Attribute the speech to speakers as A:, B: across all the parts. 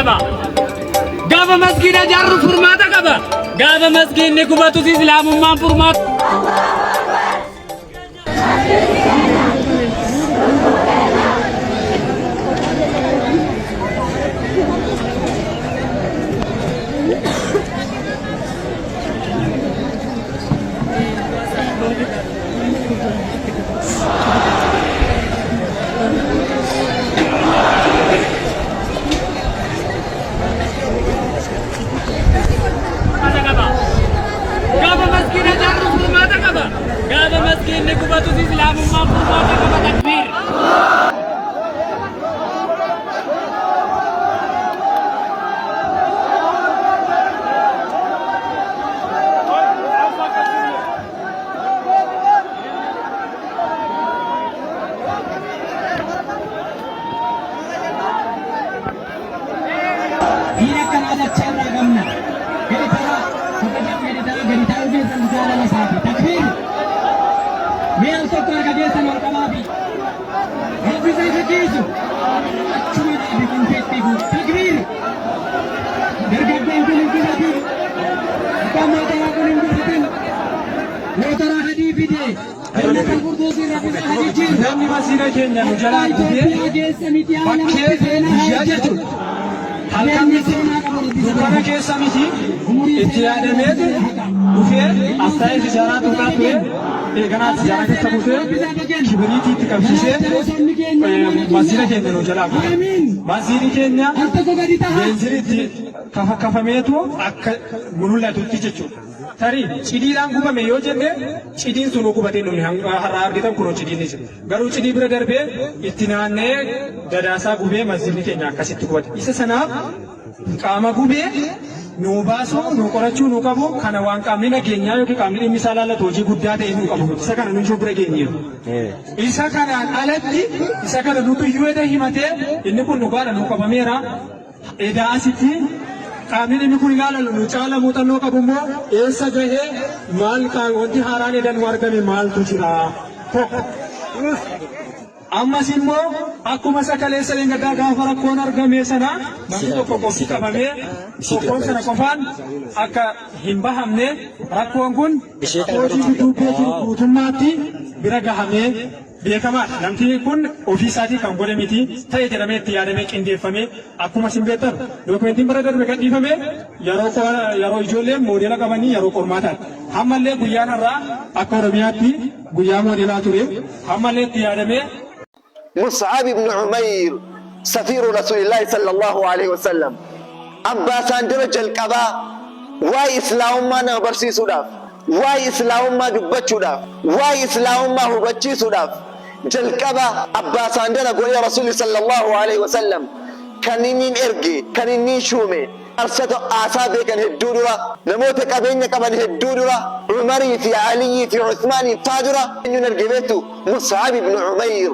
A: qaba. Gaafa masgiida ijaarru furmaata qaba. Gaafa masgiidni gubatus islaamummaan furmaata. Furmaata qaba. Gaafa masgiida ijaarru furmaata qaba. Gaafa masgiidni gubatus islaamummaan furmaata qaba. Takbiir.
B: Diin akkanaa dachaa irraa qabna. Gadi ta'a. Kabajaan gadi ta'a. Gadi taa'uu keessan jaalala isaati. Takbiir. Mee al tokko harka keessan ol qabaafi. Rabbi isaa fakkeessu. Achuma dhaabi konfeettii fuudhu. Takbiir. Dargaggoon kun hin gubatin. Abbaan mootoraa kun hin gubatin. Mootoraa hadii fide. Jannata Firdoosii Rabbi isaa haa jijjiiru.
C: Namni masiina keenya nu jalaa gubee
B: Itoophiyaa keessa miti
C: bakkee
B: aalamatti seenaa haa
C: guyyaa
B: hojjetu.
C: jechuudha. Halkan miti, dukkana keessa miti, itti yaadameeti dhufee as taa'ee sijaaraa tuuqaa ture, eeganaa sijaaraa keessa buusee kibiriitii itti qabsiisee masiina keenya nu jalaa gube. Masiinni keenya
B: Al tokko gadi taha.
C: beenzilii itti kafameetu akka mul'atutti jechuudha. Tarii cidiidhaan gubame yoo jenne cidiin sunuu gubatee nuyi har'a argitan kunoo cidiin ni jira. Garuu cidii bira darbee itti naanna'ee dadaasaa gubee masjiidni keenya akkasitti gubate. Isa sanaaf qaama gubee nuu baasuu, nuu qorachuu nuu qabu kana waan qaamni nageenyaa yookiin qaamni dhimmi isaa laallatu hojii guddaa ta'e nuu qabu. Isa kana nuyi bira geenyeeru. Isa kanaan alatti isa kana nutu iyyuu eda himatee inni kun dhugaadha nuu qabameera. Edaa asitti qaamni dhimmi kun ilaalalu nu caala muuxannoo qabu immoo eessa gahee maal wanti haaraan eda nu argame maaltu jira? Tokko. Ammas immoo akkuma isa kaleessa dheengaddaa gaafa rakkoon argame sana namni tokko qofti qabamee tokkoon sana qofaan akka hin bahamne rakkoon kun hojii dudduubbee jiru guutummaatti bira gahamee beekamaadha. Namti kun ofii isaatii kan godhe miti ta'e jedhamee itti yaadamee qindeeffamee akkuma isin beektan dookumentiin bara darbe gadhiifame yeroo yeroo ijoolleen moodeela qabanii yeroo qormaataati. Ammallee guyyaan har'aa akka Oromiyaatti guyyaa moodeelaa ture. Ammallee itti yaadamee
D: Mus'ab ibn Umayr safiiru Rasuulillaahi sallallahu alaihi wasallam abbaa isaan dura jalqabaa waa'ee islaamummaa nama barsiisuudhaaf, waa'ee islaamummaa dubbachuudhaaf, waa'ee islaamummaa hubachiisuudhaaf jalqaba abbaa isaan dura godhee Rasuulli sallallahu alaihi wasallam kan inni erge, kan inni shuume arsata aasaa beekan hedduu dura, namoota qabeenya qaban hedduu dura, Umarii fi Aliyyii fi Uthmaanii faa dura eenyuun erge beektu? Mus'ab ibn Umayr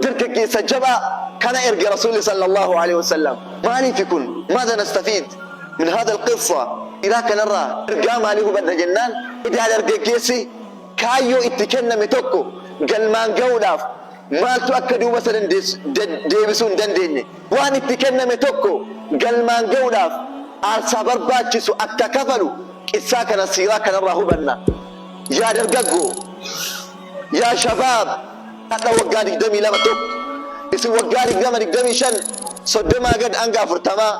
D: dargaggeessa jabaa kana erge Rasuulli sallallahu alaihi wasallam. Maaliifi kun? Maadha nastafiid min haadha alqissa? Siiraa kanarraa ergaa maalii hubanna jennaan, edaa dargaggeessi kaayyoo itti kenname tokko galmaan ga'uudhaaf maaltu akka duuba isa deebisuu hin dandeenye, waan itti kenname tokko galmaan ga'uudhaaf aarsaa barbaachisu akka kafalu qissaa kana siiraa kanarraa hubanna. Yaa dargaggoo, yaa shabaab, hadha waggaa 22 tokko, isin waggaa 20, 25, 30 gad hanga 40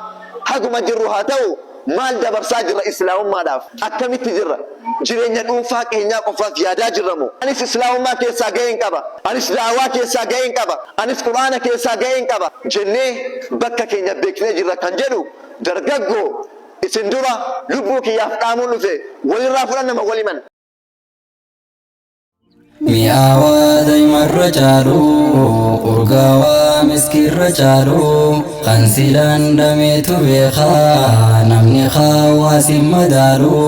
D: haguma jirru haa ta'u, maal dabarsaa jirra islaamummaadhaaf? Akkamitti jirra? Jireenya dhuunfaa keenyaa qofaaf yaadaa jirra moo? Anis islaamummaa keessaa gaheen qaba, anis da'awaa keessaa gaheen qaba, anis qur'aana keessaa gaheen qaba jennee bakka keenya beeknee jirra kan jedhu dargaggoo isin dura lubbuu kiyyaaf dhaamuun dhufe walirraa fudhanna moo waliman?
E: Mi'aawaa daymarra caalu, urgaawaa miskiirra caalu, kan si dhandhameetu beeka, namni hawaas hin madaalu.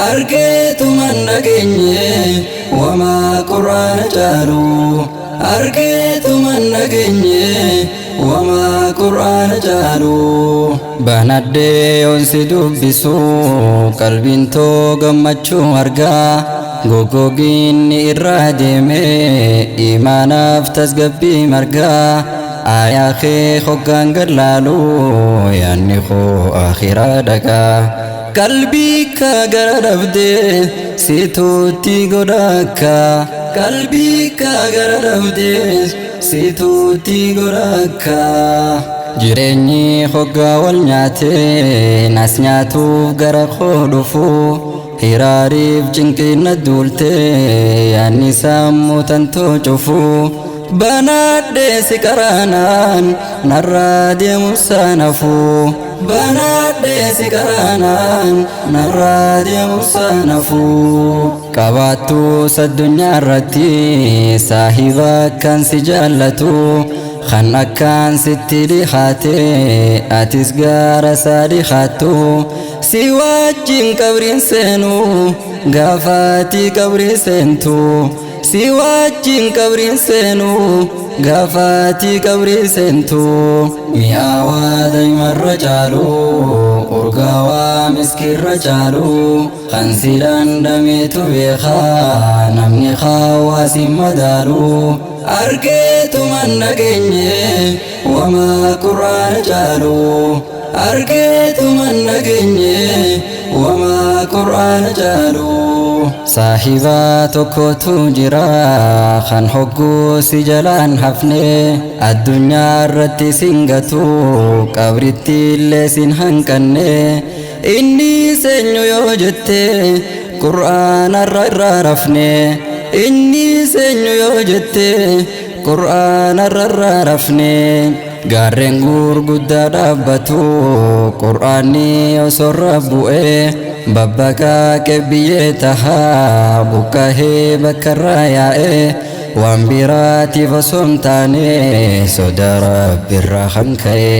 E: Argeetuman dhageenye, wamaa qur'aana caalu. Argeetuman dhageenye, wamaa qur'aana caalu. Banadhee yoon si dubbisu, qalbiin too gammachuu argaa. Goggoginni irraa deeme, imaanaaf tasgabbii margaa. Aayaa kee hoggaan gad laalu yaanni koo akhiraa dhaqa. Qalbii kaa gara dhabdee situutti godhaakka. Qalbii kaa gara dhabdee situutti godhaakka. Jireenyi hoggaa wal nyaatee nas nyaatuuf gara koo dhufu. Hiraariif cinqiin na duultee yaanni sammuu tantoo cufu. Banaadhee si qaraanaan narraa deemu saanafu. Banaadhee si qaraanaan narraa deemu saanafu. Qabaattus addunyaa irratti saahiba akkaan si jaallatu. Kan akkaan sitti dhihaate atis gaara isaa dhihaattu. Si wajjin qabriin seenu gaafa ati qabrii seentu. Si wajjin qabriin seenu gaafa ati qabrii seentu. Mi'aawaa daa'imarra caalu urgaawaa miskiirra caalu kan si dhandhameetu beekaa namni hawaasi madaalu. Argeetuman dhageenye wamaa qur'aana caalu. Argeetuman dhageenye wamaa qur'aana caalu. Saahiba tokkotu jira kan hogguu si jalaan hafne addunyaa irratti sin gatu qabritti illee sin hanqanne inni seenyu yoo jette qur'aana irra rafne inni seenyu yoo jette qur'aana irra rafne. Gaarreen gurguddaa dhaabbatu qur'aanni osoo irra bu'ee babbaqaa biyyee tahaa buqqahee bakka irraa yaa'ee waan biraatiif osoo hin taane soda Rabbiirraa kan ka'e.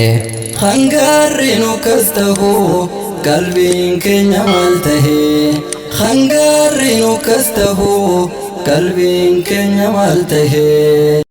E: Hangaarri nu kas tahu qalbiin keenya maal tahee? Hangaarri nu kas tahu qalbiin keenya maal tahee?